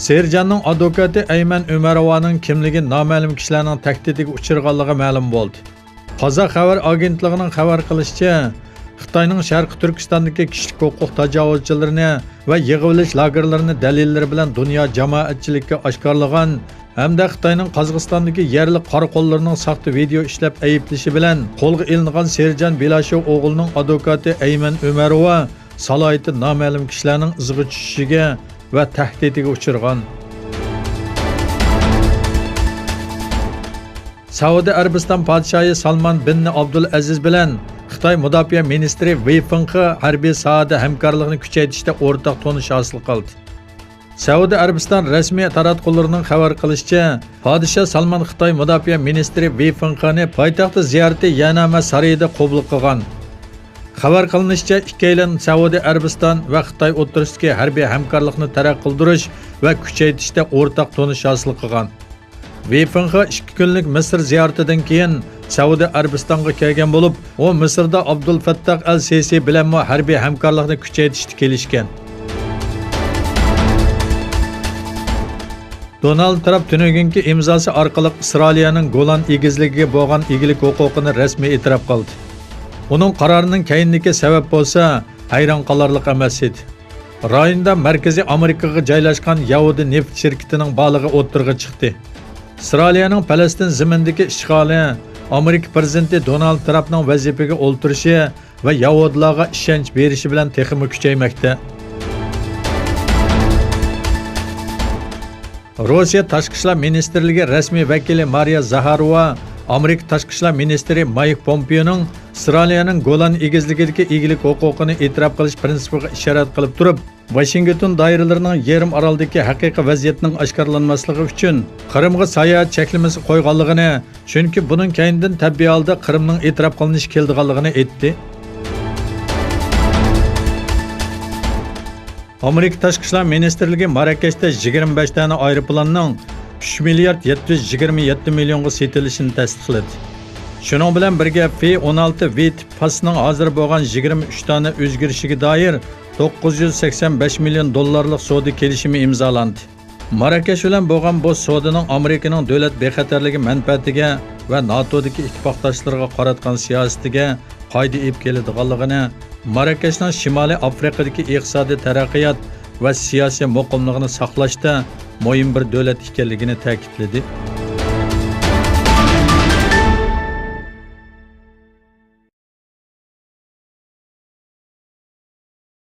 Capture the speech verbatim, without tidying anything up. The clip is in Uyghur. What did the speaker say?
سېرجاننىڭ ئادۋوكاتى ئەيمەن ئۆمەروۋانىڭ كىملىكى نامەلۇم كىشىلەرنىڭ تەھدىتىگە ئۇچرىغانلىقى مەلۇم بولدى. قازاق خەۋەر ئاگېنتلىقىنىڭ خەۋەر قىلىشىچە، خىتاينىڭ شەرقىي تۈركىستاندىكى كىشىلىك ھوقۇق تاجاۋۇزچىلىرىنى ۋە يىغىۋېلىش لاگېرلىرىنى دەلىللىرى بىلەن دۇنيا جامائەتچىلىككە ئاشكارىلىغان ھەمدە خىتاينىڭ قازاقىستاندىكى يەرلىك قارا قوللىرىنىڭ ساختا ۋىدېئو ئىشلەپ ئەيىبلىشى بىلەن قولغا ئېلىنغان سېرجان بىلاشېۋ ئوغلىنىڭ ئادۋوكاتى ئەيمەن ئۆمەروۋا سالاھىيىتى نامەلۇم كىشىلەرنىڭ ئىزىغا چۈشۈشىگە ۋە تەھدىتىگە ئۇچرىغان. سەئۇدى ئەرەبىستان پادىشاھى سالمان بىن ئابدۇلئەزىز بىلەن خىتاي مۇداپىئە مىنىستىرى ۋېي فېڭخې ھەربىي ساھەدە ھەمكارلىقنى كۈچەيتىشتە ئورتاق تونۇش ھاسىل قىلدى. سەئۇدى ئەرەبىستان رەسمىي تاراتقۇلىرىنىڭ خەۋەر قىلىشىچە، پادىشاھ سالمان خىتاي مۇداپىئە مىنىستىرى ۋېي فېڭخېنى پايتەختى زىيارىتى يەنەمە سارىيىدا قوبۇل قىلغان. خەۋەر قىلىنىشىچە، ئىككىيلەن سەئۇدى ئەرەبىستان ۋە خىتاي ئوتتۇرىسىدىكى ھەربىي ھەمكارلىقنى تەرەققىي قىلدۇرۇش ۋە كۈچەيتىشتە ئورتاق تونۇش ھاسىل قىلغان. ۋېي فېڭخې ئىككى كۈنلۈك مىسىر زىيارىتىدىن كېيىن سەئۇدى ئەرەبىستانغا كەلگەن بولۇپ، ئۇ مىسىردا ئابدۇلفەتتاھ ئەل سىسى بىلەنمۇ ھەربىي ھەمكارلىقنى كۈچەيتىشتە كېلىشكەن. دونالد ترامپ تۈنۈگۈنكى ئىمزاسى ئارقىلىق ئىسرائىلىيەنىڭ گولان ئېگىزلىكىگە بولغان ئىگىلىك ھوقۇقىنى رەسمىي ئېتىراپ قىلدى. ئۇنىڭ قارارىنىڭ كەينىدىكى سەۋەب بولسا ھەيران قالارلىق ئەمەس ئىدى. رايوندا مەركىزىي ئامېرىكىغا جايلاشقان يەھۇدىي نېفىت شىركىتىنىڭ بارلىقى ئوتتۇرىغا چىقتى. ئىسرائىلىيەنىڭ پەلەستىن زېمىنىدىكى ئىشغالى ئامېرىكا پىرېزىدېنتى دونالد ترامپنىڭ ۋەزىپىگە ئولتۇرۇشى ۋە يەھۇدىيلارغا ئىشەنچ بېرىشى بىلەن تېخىمۇ كۈچەيمەكتە. روسىيە تاشقى ئىشلار مىنىستىرلىكى رەسمىي ۋەكىلى مارىيا زاخاروۋا ئامېرىكا تاشقى ئىشلار مىنىستىرى مايك پومپېيونىڭ ئىسرائىلىيەنىڭ گولان ئېگىزلىكىدىكى ئىگىلىك ھوقۇقىنى ئېتىراپ قىلىش پىرىنسىپىغا ئىشارەت قىلىپ تۇرۇپ، ۋاشىنگتون دائىرىلىرىنىڭ يېرىم ئارالدىكى ھەقىقىي ۋەزىيەتنىڭ ئاشكارىلانماسلىقى ئۈچۈن قىرىمغا ساياھەت چەكلىمىسى قويغانلىقىنى، چۈنكى بۇنىڭ كەينىدىن تەبىئىي ھالدا قىرىمنىڭ ئېتىراپ قىلىنىشى كېلىدىغانلىقىنى ئېيتتى. ئامېرىكا تاشقى ئىشلار مىنىستىرلىكى ماراكەشتە يىگىرمە بەش دانە ئايروپىلاننىڭ ئۈچ مىليارد يەتتە يۈز يىگىرمە يەتتە مىليونغا سېتىلىشىنى تەستىقلىدى. شۇنىڭ بىلەن بىرگە، ف ئون ئالتە ۋى تىپ پاسنىڭ ھازىر بولغان يىگىرمە ئۈچ دانە ئۆزگىرىشىگە دائىر توققۇز يۈز سەكسەن بەش مىليون دوللارلىق سودا كېلىشىمى ئىمزالاندى. ماراكەش بىلەن بولغان بۇ سودىنىڭ ئامېرىكىنىڭ دۆلەت بىخەتەرلىكى مەنپەئەتىگە ۋە ناتودىكى ئىتتىپاقداشلىرىغا قاراتقان سىياسىتىگە پايدا ئېلىپ كېلىدىغانلىقىنى ماراكەشنىڭ شىمالىي ئافرىقىدىكى ئىقتىسادىي تەرەققىيات ۋە سىياسىي مۇقىملىقىنى ساقلاشتا مۇھىم بىر دۆلەت ئىكەنلىكىنى تەكىتلىدى.